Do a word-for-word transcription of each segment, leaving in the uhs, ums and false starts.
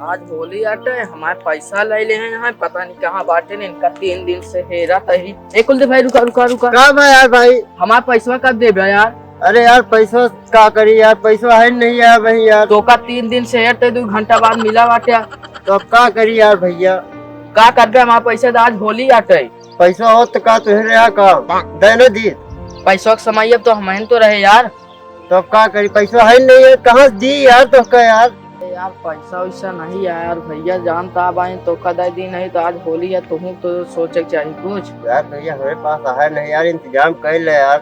आज होली आटे, हमार पैसा लइ लेहे हैं, पता नहीं कहाँ बाटे ने, इनका तीन दिन से हेरत ही। ए कुलदीप भाई, रुका, रुका, रुका। का बा यार भाई? हमार पैसवा कब देबे यार? अरे यार, पैसवा का करी यार, पैसवा है नहीं यार भाई यार। तोका तीन दिन से हेरते, दो घंटा बाद मिला बाटे। तो अब का करी यार भैया? का करबे, हमार पैसा तो आज होली आटे। पैसा होत तो का तुहरे यहाँ का? दे न दी। पैसा के समय अब तो हमहिन तो रहे यार। तो अब का करी, पैसा है नहीं है, कहाँ से दी यार तोहका यार? अरे यार, पैसा वैसा नहीं है यार, भैया जानता अब आइन तोहका दे दी नहीं तो आज होली है, तुहू तो सोचे के चाही कुछ। यार भैया, हमारे पास है नहीं यार, इंतजाम कर ले यार।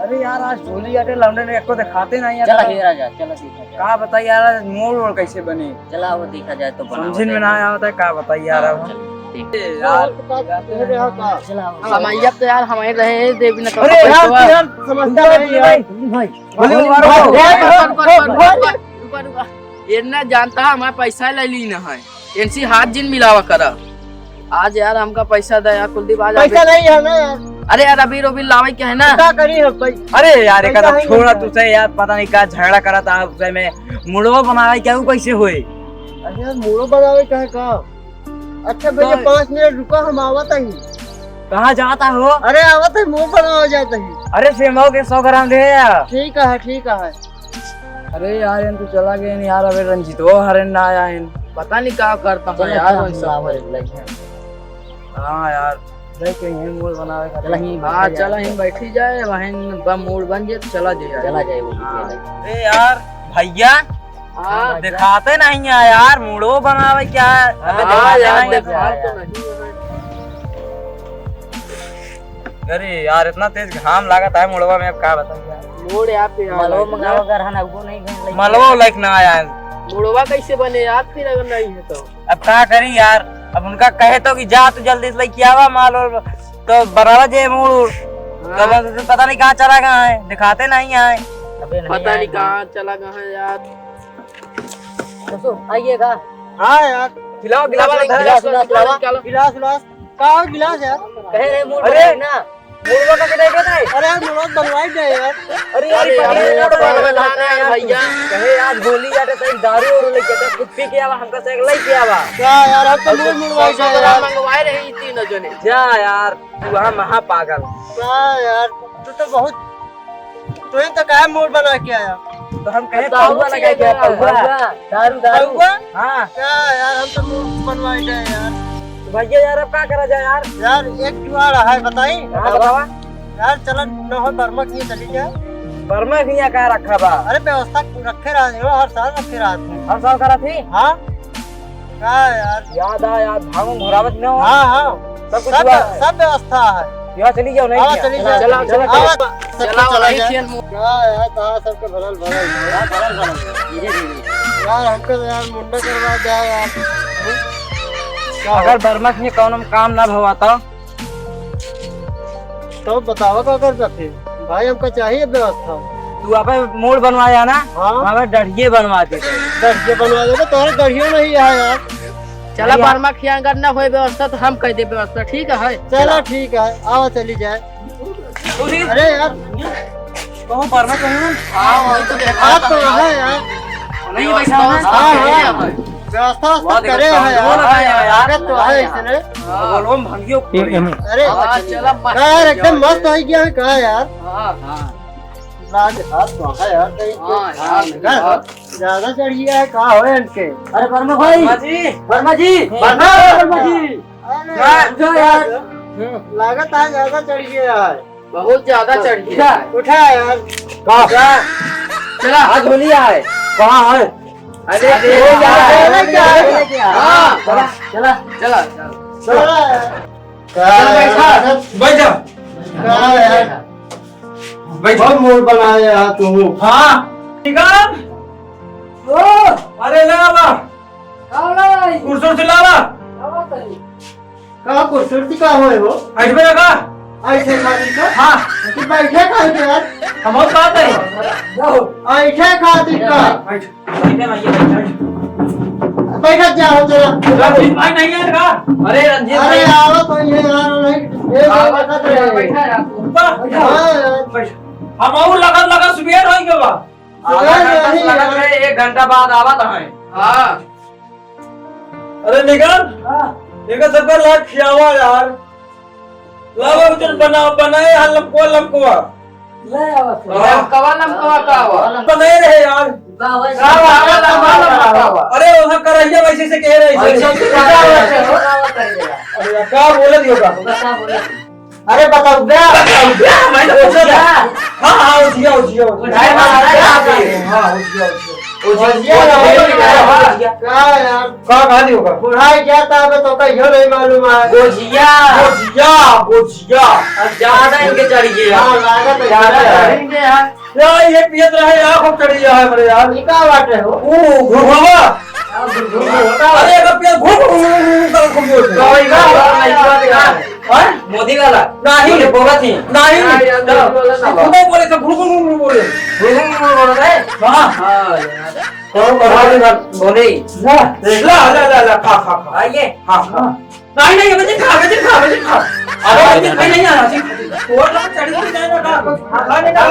अरे यार, आज होली आटे, लौंडे ने एको दिखाते नहीं यार। चला हेरा जा, चला देखा जा। का बताई यार, आज मूड वूड कैसे बनी? चला वो देखा जाए तो बनावत समझिन में है। ना आवत है, का बताई यार अब। चल, ठीक। ए यार, और तो का, तेरे यहाँ का? चला वो। समैया तो यार हमारे रहे देवी न तो अरे यार, पैसवा। तू यार समझता नहीं यार। भाई, भाई। बोलो, बोलो, मारो। रुका, रुका, रुका, रुका, रुका। ये ना जानता है, हमारा पैसा ले ली ना है। इनसे हाथ जिन मिलावा करा। आज यार हमका पैसा दे यार कुलदीप, आज पैसा अभी नहीं है ना यार। अरे यार, अबीर उबीर लावे के है ना? का करी हम पैसा? अरे यार, पैसा एकदम है छोड़ा नहीं। तुझसे यार, पता नहीं का झगड़ा करा था उससे में। मुड़वा बनावे क्या, वो कैसे होए? अरे यार, मुड़वा बनावे का है का? अच्छा भैया, तो पाँच मिनट रुका, हम आवत ही। कहाँ जाता हो? अरे आवत ही, मुड़वा बनावे जात ही। अरे सेमो के सौ ग्राम दे यार। ठीक है, ठीक है। अरे यार, इन तो चला गए यार, अबे रंजीतो हरे ना आया इन। पता नहीं का करता है चलो, यार, चलो, वही सब। लावा रे, लइके। हाँ यार, देख के यहीं मूड बनावे का चला ही हाँ, बैठा चला जाए। ही बैठी जाए, वहीं बा मूड बन जाए तो चला जाए यार। चला जाए वो भी हाँ। चला जाए। अरे यार, भैया, हाँ। दिखाते नहीं है यार, मूडो बनावे क्या है? अबे हाँ दिखाते यार, नहीं है। दिखाते तो नहीं है। अरे यार, इतना तेज घाम लागत है मुड़वा में, अब का बताऊं यार। मूड यार पे यार मलवा लग मंगावा गया। अगर हन, वो नहीं घूम लेंगे। मलवा लाइक ना आया है। मुड़वा कैसे बने यार, फिर अगर नहीं है तो? अब का करी यार, अब उनका कहे तो कि जा तू जल्दी से लेके आवा माल और तो बनावा जे मूड। हाँ। तो बस पता नहीं कहाँ चला गया है, दिखाते नहीं है। अबे नहीं पता आया नहीं है। कहाँ चला गया है यार। दोस्तों, आइएगा। हाँ यार। खिलाओ, गिलास खिलाओ, गिलास, गिलास, गिलास, गिलास। गिलास, गिलास। का हो गिलास यार? कहे रहे मूड अरे! बनाए ना। मूड का किधर गया था? अरे यार, मूड बनवाई दे यार। अरे यार, अरे यार, पकड़ मूड लेना बनवाना है यार। भैया। कहे आज होली आटे तो एक दारू और लेके आते, खुद पी के आवा, हमका से एक लेके आवा। क्या यार, हम तो और मूड बनवाई दे यार। मंगवाए रहे ई तीनों जने। जा यार, तू वहाँ महा पागल। क्या यार, तू तो बहुत तू ही तो काहे मूड बना के आया? तो हम कहे बताओ पौवा लगा के आया, पौवा। पौवा, दारू, दारू। पौवा? हाँ। क्या यार, हम तो मूड बनवाई गए यार। तो भैया यार, अब का करा जाए यार? यार, एक जुगाड़ है, बताई? हाँ, बतावा। बतावा। यार, चलो, न हो बर्मा के यहाँ चली जाए। बर्मा के यहाँ का रखा बा? अरे, व्यवस्था रखे रहा है, हर साल रखे रहा है। हर साल करा थी? हाँ। का यार? याद आ यार, भांगो घोरावत न हो। हाँ, हाँ। सब कुछ सब, हुआ है। सब व्यवस्था है। यहाँ चली जाओ, नहीं हाँ, क्या? चली जाओ। चला, चला, चला, चला। चला, चला, वही चला। खेल मु- का यार, कहाँ सबके भरल, भरल, भरल। हाँ, भरल, भरल। धीरे, धीरे। यार, हमको तो यार मुंडा करवा दे यार। का अगर हो? बर्मा के कौनो काम ना भवा तो? तब बतावा का करता फिर? भाई, हमका चाहिए व्यवस्था। तू आपे मूड बनवाया ना, हाँ। हमें डढ़िए बनवा दे। डढ़िए बनवा दे, तोहरे डढ़ियो नहीं है यार। चला, भैया। बर्मा खिया अगर ना होए व्यवस्था, तो हम कह दे व्यवस्था, ठीक है? चला, ठीक है, आवा, चली जाए। अरे यार, कहूँ बर्मा कहूँ ना? हाँ, वही तो देखा आप तो था। है यार। नहीं, वैसा है। हाँ, हाँ। व्यवस्था व्यवस्था करे है यार। वो लगाया है यार। लागत तो है इसने। हाँ। बोलो, हम भंगियो ये, ये, अरे, हाँ, चला, मस्त का यार, एकदम मस्त हो गया है, का यार? हाँ। हाँ। लाज हाथ तो है यार, कहीं हाँ, के यार, हाँ, यार। ज्यादा चढ़ गया है, का हो इनके? अरे, वर्मा भाई। वर्मा जी। वर्मा जी। वर्मा, वर्मा जी। अरे, उठो यार। लागत है, ज्यादा चढ़ गया है। बहुत ज्यादा चढ़ गया है। उठा यार। का? उठा। चला। आज होली है। कहाँ है? अरे, अरे, हो गया, अरे, हो गया, अरे, हो गया। हाँ। चला, चला। चला, चला। चला। चल, बैठा। बैठ जा। का यार? बैठ। बहुत मूड बनाया यार तू। हाँ। निकल। ओ। अरे, ले आवा। का होला भाई? कुर्सी उर्सी लावा। का बात है? का कुर्सी उर्सी का होए हो? ऐसे में लगा। ऐसे खातिर का? हाँ। तो बैठे काहे पे यार? हम और बात है। जाओ। ऐसे खातिर का? बैठ। बैठे भैया, बैठ, बैठ। बैठत जा हो, चला। रंजीत भाई नहीं है का? अरे रंजीत अरे भाई। आओ तो ये यार, नहीं, ये आओ, बैठा है। बैठा है आप। ऊपर। बैठा। हाँ यार। बैठ। हम और लगन लगन सुबह रह गए बा। आधा घंटा से लगत रहे, एक घंटा बाद आवत है। हाँ। अरे निकल। हाँ। देखा सबका लाग खियावा यार। लावा उधर बना, बनाए हा लमकवा, लमकवा। ले आवा से। हाँ। लमकवा, लमकवा का हुआ? बनाए रहे यार। का हुआ? का हुआ? का हुआ? का हुआ? अरे वहाँ करहिया वैसे से कह रहे थे। वैसे से कह रहे थे। अरे यार, का बोले दियो का? का बोले? अरे बताओ बे। बताओ बे, मैं तो पूछा था। हाँ, हाँ, उठिया, उठिया, उठिया। उठिया, हाँ, उठिया, उठिया। उठिया, उठिया। का यार? का, का दियो का? बुढ़ाई जाता है तो कहियो नहीं मालूम है। गोजिया। गोजिया, गोजिया। अब ज्यादा इनके चढ़ गया। हाँ, लागत है ज्यादा ज्यादा है। चढ़ गया। यार, ये पियत रहे यार, खूब चढ़ी है हमरे यार। ई का बाटे हो? ओ, घुघुआ। हाँ, घुघुआ। अरे, अगर पियत घुघ, घुघ, घुघ, घुघ, घुघ, घुघ। तो वही का, वही का, वही का। हाँ? मोदी वाला। नहीं। बोले, बोला थी। नहीं। हाँ, यार, तो बोला था। खुदे बोले थे, घुघ, घुघ, घुघ बोले। घुघ, घुघ बोला था। हाँ। हाँ, यार। कौन बोला थी बात? बोले। ना। ला, ला, ला, ला, खा, खा, खा। आइए। हाँ, खा। नहीं, नहीं, अबे खा, अबे खा, अबे खा। अरे, अबे खा, नहीं, नहीं, नहीं, नहीं। वो लोग चढ़ी नहीं जाएगा, खा, खा, खा, नहीं, खा।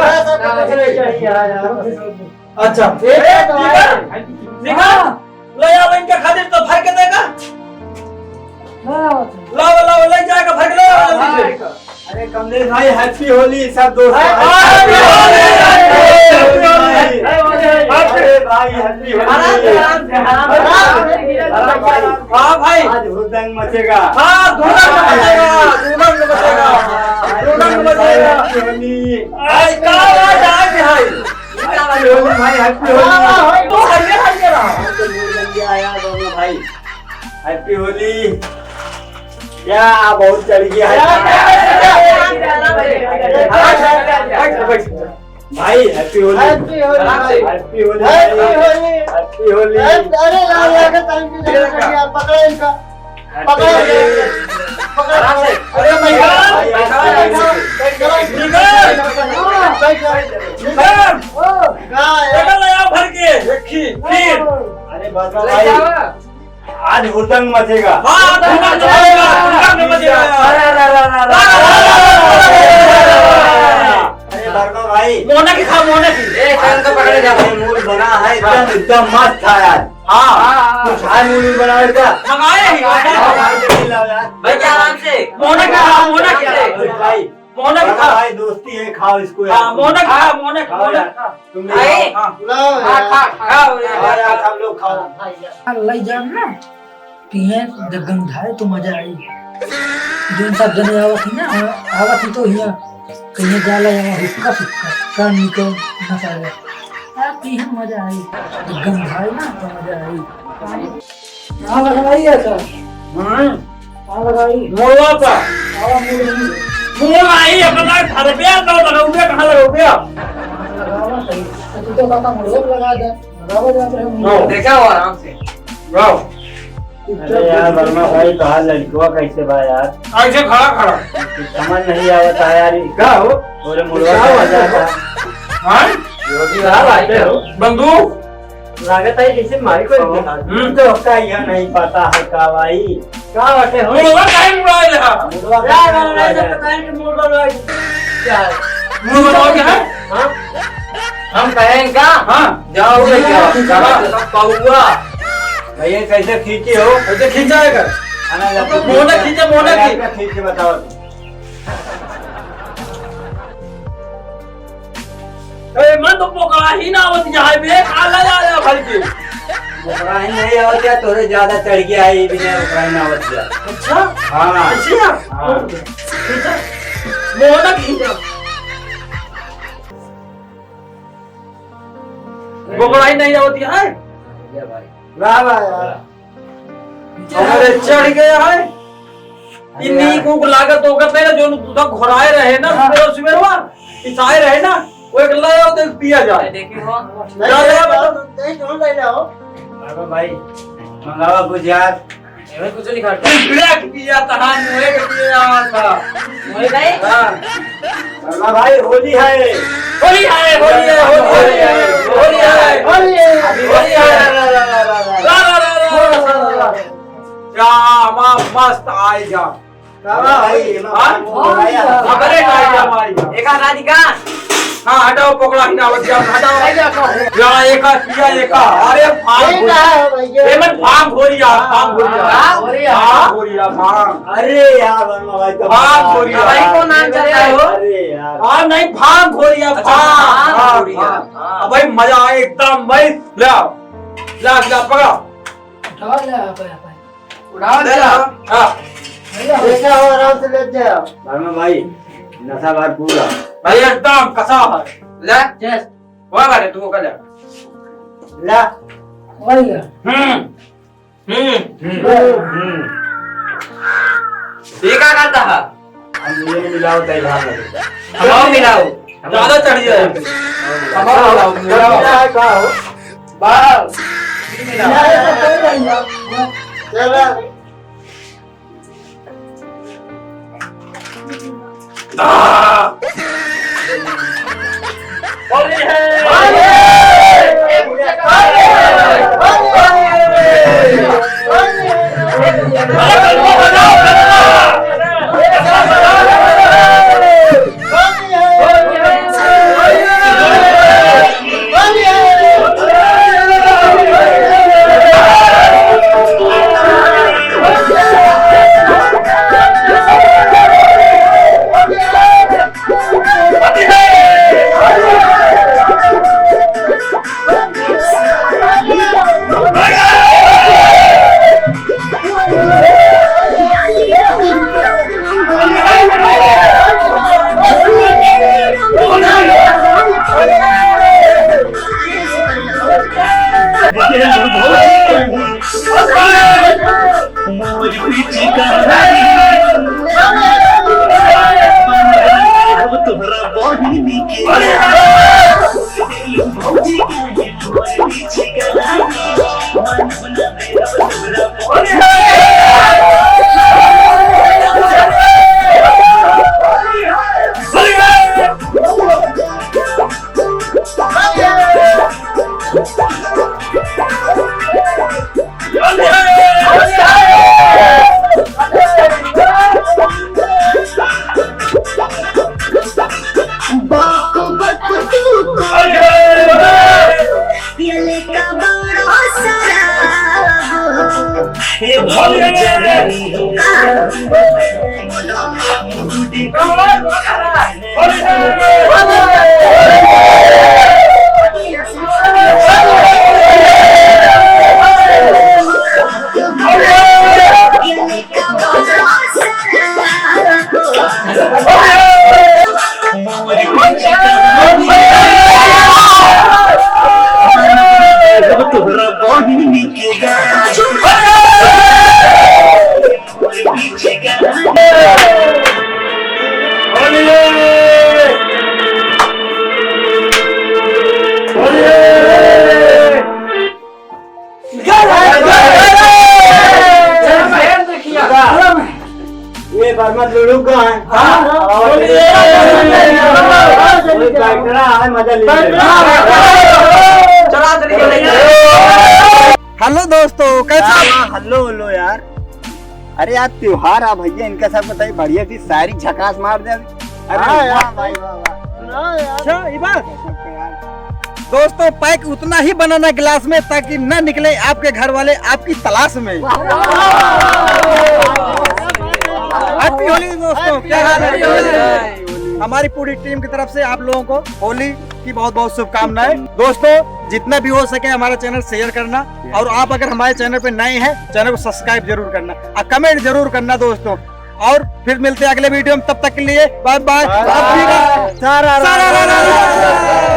अच्छा। ए, ए, निकाल, निकाल। हाँ। ले आओ इनके खातिर तो भर के देगा। हाँ। लाओ, लाओ, ले जाएगा, भर के ले आओ जल्दी से। अरे कमलेश भाई, Happy Holi सब दोस्त। Happy Holi, Happy Holi। अरे भाई, Happy Holi। आराम से, आराम से, आराम से, आराम से। हाँ भाई। आज हुदंग मचेगा। हाँ, धुरंग मचेगा, धुरंग मचेगा, धुरंग मचेगा। Happy Holi। आज का बात आज है? Happy Holi भाई, Happy Holi। हाँ, हाँ, तो हल्के, हल्के रहो। तो मूड बन गया यार दोनों भाई। Happy Holi। क्या बहुत चढ़ गया है। बैठ, बैठ, बैठ। भाई, Happy Holi। Happy Holi। आराम से। Happy Holi Happy भाई। Holi। Happy Holi। अरे, अरे, यार, यार, thank you, thank you, यार, पकड़ो इनका। पकड़ो। आराम से। अरे, भाई, भाई, भाई, भाई, निकल। निकल। निकल, ले आओ भर के। देखी, फिर। अरे, बता ले भाई। जाओ। आज हुदंग मचेगा। हाँ, आज हुदंग मचेगा, हुदंग मचेगा। अरे, अरे, अरे, अरे, अरे, अरे, अरे, अरे, अरे। अरे, वर्मा भाई। मोना की खा, मोना की। ए, कान को पकड़े जा। ये मूड बना है, एकदम, एकदम मस्त था यार। हाँ। हाँ, हाँ। कुछ है मूड बनावे का? मंगाए ही। हाँ, भाई, देख लो यार। भाई, क्या नाम से? मोना की खा, मोना की। भाई। मोना की खा। भाई, दोस्ती है, खाओ इसको यार। हाँ, मोना की खा, मोना की, खाओ मोना यार। की खा। तुम भी आए? खाओ। हाँ। लाओ हाँ, यार। खा, खा, खाओ यार, खा। सब लोग खाओ। हाँ, ले जान ना, पिए जब गंधाए तो मजा आई। जोन सब जने आवत ही ना, आवत ही तो हिया कहीं जाला यहाँ हुक्का सुक्का, कान निकल नसा गया। यार, पिए मजा आई, जब गंधाए ना तो मजा आई। कहाँ लगाई है सर? हम्म। कहाँ लगाई? मोड़वा पर। कहाँ मोड़ रही? मोड़ आई, अपना घर पे आ, तो लगाओगे, कहाँ लगाओगे आप? लगावा सही। तो तू तो कहता मोड़वा पे लगा दे। लगावा जात रहे मोड़। हाँ। देखा हो आराम से। गाओ। अरे यार, वर्मा भाई, तोहार लड़कवा कैसे बा यार? ऐसे खड़ा खड़ा। कुछ समझ नहीं आवता है यार, ई का हो? तोरे मुड़वा का हो? हाँ? योगी का बात है हो? बंदूक। लागत है जैसे मारी कोई हम्म। तो का यह नहीं पता है का भाई? का बाटे हो? मुड़वा काहे मुड़ाए रहा? मुड़वा यार, काहे मुड़वा यार, यार? पता है कि मुड़वा रहा है। क्या है? मुड़वा क्या है? हाँ? हम कहें का? हाँ। जाओ रे, जाओ। हाँ। सब पौवा। भैया, कैसे खींची हो? कैसे खींचा है कर? अरे, मोने खींचे, मोने अरे, खींच। आपका खींच के बताओ। ए, मन तो पोकरा ही ना आवत यहाँ पे, काला आया भर के। पोकरा ही नहीं आवत क्या? तोरे ज्यादा चढ़ गया है, ये भी नहीं, पोकरा ही ना आवत क्या? अच्छा? हाँ। ऐसे ना? हाँ। खींचा। मोने खींचा। गोबराई नहीं आवती है। वाह, वाह, वाह। अरे, चढ़ गया है। अरे इन्हीं यार। को लागत होकर तेरा जो दूधा घोड़ाए रहे ना, हाँ। सुबह, सुबह हुआ, पिसाए रहे ना, वो एक लाया तो एक पिया जाए। देखिए वो। जा, जा, जा। नहीं, तुम ले जाओ। बाबा भाई, मंगावा कुछ यार। एमे कुछ नहीं खाता। ब्लैक पिया था, हाँ, मुझे के पिया था। वही भाई? हाँ। वर्मा भाई, होली है। होली है, होली है, होली है, होली है। होली है। अभी होली है। ला, ला, ला, ला। ला, ला, ला, ला। जा, मा-, मस्त आए जा। वर्मा भाई, हाँ? अबे, आए जा, आए जा। एक आध आदि का। हाँ, हटाओ, पकड़ा ही ना, बच्चा, हटाओ। भैया, का हो? या एका, या एका, अरे, भांग ये घोरी। का है, भैया? ये मत भांग घोरिया, भांग घोरिया। भांग घोरिया? भांग घोरिया, भांग। अरे यार, वर्मा भाई, तो भांग घोरिया। भाई, कौन नाम चलता है वो? अरे यार। हाँ, नहीं, भांग घोरिया, अच्छा, भांग, भांग भांग, घोरिया। भांग। हाँ। अब भाई, मजा आए एकदम, भाई, ले आओ। ले, ले, पकड़ा। उठाओ, ले, आप, आप। उठाओ, ले ले। ला। हाँ। भैया, हो। देखा हो, आराम से ले जाओ। वर्मा भाई, नशा भरपूर है। भाई, एकदम कसा है। ले। Yes। वाह, बारे, तू ओका ले। ला। वही है। हम्म। हम्म। हम्म। हम्म। ये का करता है? हम दोनों मिलाओ, तय भाग लगे। हमारा मिलाओ। ज्यादा चढ़ जाए। हमारा मिलाओ, मिलाओ। का हो? वाह। चला। ये वर्मा लुड़ू का है। हाँ। और बोलिए। कोई बैठना है, मजा लीजिए। चला चलिए। Hello दोस्तों, कैसे? हाँ, हाँ, hello, hello यार। अरे यार, त्योहार आ भैया, इनका सब बताइए, बढ़िया सी शायरी झकास मार दे। अरे हाँ वाह यार, भाई, वाह, वाह। सुनाओ यार। अच्छा, ये बात। दोस्तों, pack उतना ही बनाना glass में, ताकि ना निकले आपके घर वाले आपकी तलाश में। वाह, वाह, वाह, वाह। Happy होली दोस्तों, क्या हाल है? Happy होली। हमारी पूरी team की तरफ से आप लोगों को होली की बहुत बहुत शुभकामनाएं। दोस्तों, जितना भी हो सके हमारा channel share करना, और आप अगर हमारे channel पे नए हैं, channel को subscribe जरूर करना और comment जरूर करना दोस्तों। और फिर मिलते हैं अगले video में, तब तक के लिए bye bye। Bye bye। सारा, सारा, सारा।